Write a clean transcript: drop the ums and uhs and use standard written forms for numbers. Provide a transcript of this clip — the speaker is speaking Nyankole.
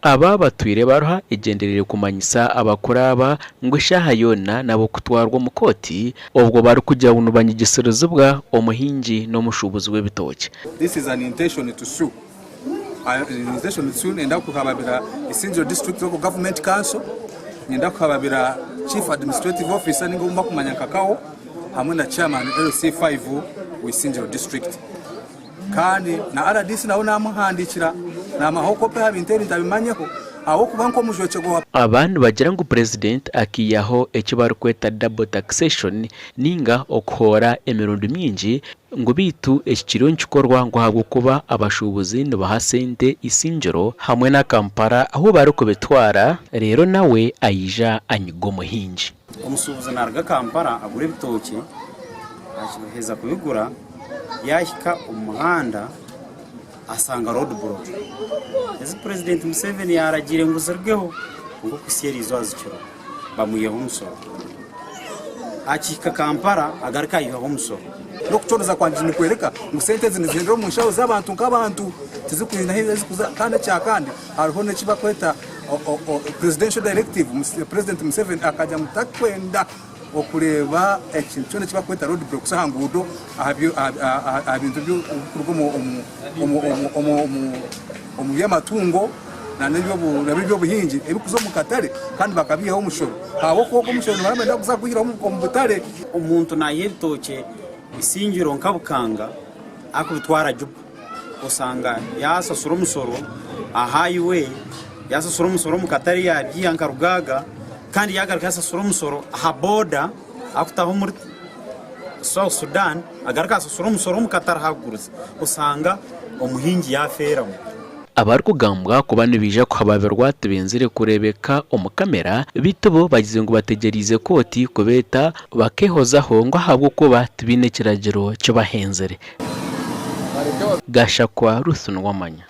Aba batwire baruha egyendereire kumanyisa abakuru aba ngu eshaaha yoona n'ab'okutwarwa omu kooti obwo barikugira ngu nibanyegyesirizibwa omuhingi n'omushuubuzi w'ebitookye. This is an intention to sue. An intention to sue nenda kuhababira Isingiro District Local Government Council, niinyenda kuhababira Chief Administrative Officer ninga ou bakumanya nka CAO hamwe na Chairman LC5 w'Isingiro District. Kandi na rdc nawe namuhandikira namuhaho kopi aha bintu ebi ntabimanyeho ahabw'okuba nk'omujwekyerwa wa. Aba nibagira ngu Purezidenti akaihaho eki barikweta double taxation ninga okuhoora emirundi mingi ngu beitu eki kiriyo nikikorwa ngu ahabw'okuba abashuubuzi nibaha sente Isingiro hamwe na Kampala ahu barikubitwara reero nawe aija anyiga omuhingi. Omushuubuzi naaruga Kampala agura ebitookye, aheza kubigura yaahika omu muhanda ashanga road block ezi Purezidenti Museveni yaaragiire ngu zirugeho kwonka okuhitsya eri izooba zikiriho bamwihaho omushoro. Akihika Kampala agaruka ayihaho omushoro. N'okucondooza kwangye nikworeka ngu sente ezi nizihendera omu nshaho z'abantu nk'abantu tizikwine ahu zirikuza kandi ekyakandi hariho n'eki barikweta Presidential Directive, Purezidenti Museveni akagira ngu tarikwenda okureeba ekintu kyona eki barikweta road blocks aha nguudo aha bintu ebirikuruga omu by'amatungo n'eby'obuhingi ebirikuza omu katare kandi bakabiihaho omushoro ahabw'okuba ogwo omushoro nibaba nibenda kuza kugwihaho omu butare. Omuntu naiha ebitookye Isingiro nka Bukanga arikubitwara Juba osanga yaasasura omushoro aha highway, yaasasura omushoro omu katare yaabiiha nka Rugaaga kandi yaagaruka yaasasura omushoro aha boda arikutaaha omuri South Sudan agaruke asasure omushoro omu katare ahu arikuguriza osanga omuhingi yaafeeramu. Abarikugambwa kuba nibaija kuhababirwa tibenzire kureebeka omu kamera beitu bo bagize ngu bategyereize kooti kubeeta bakeehozaho ngu ahabw'okuba tibaine kiragiro kibahenzire. Gashakwa Ruth Nuwamanya.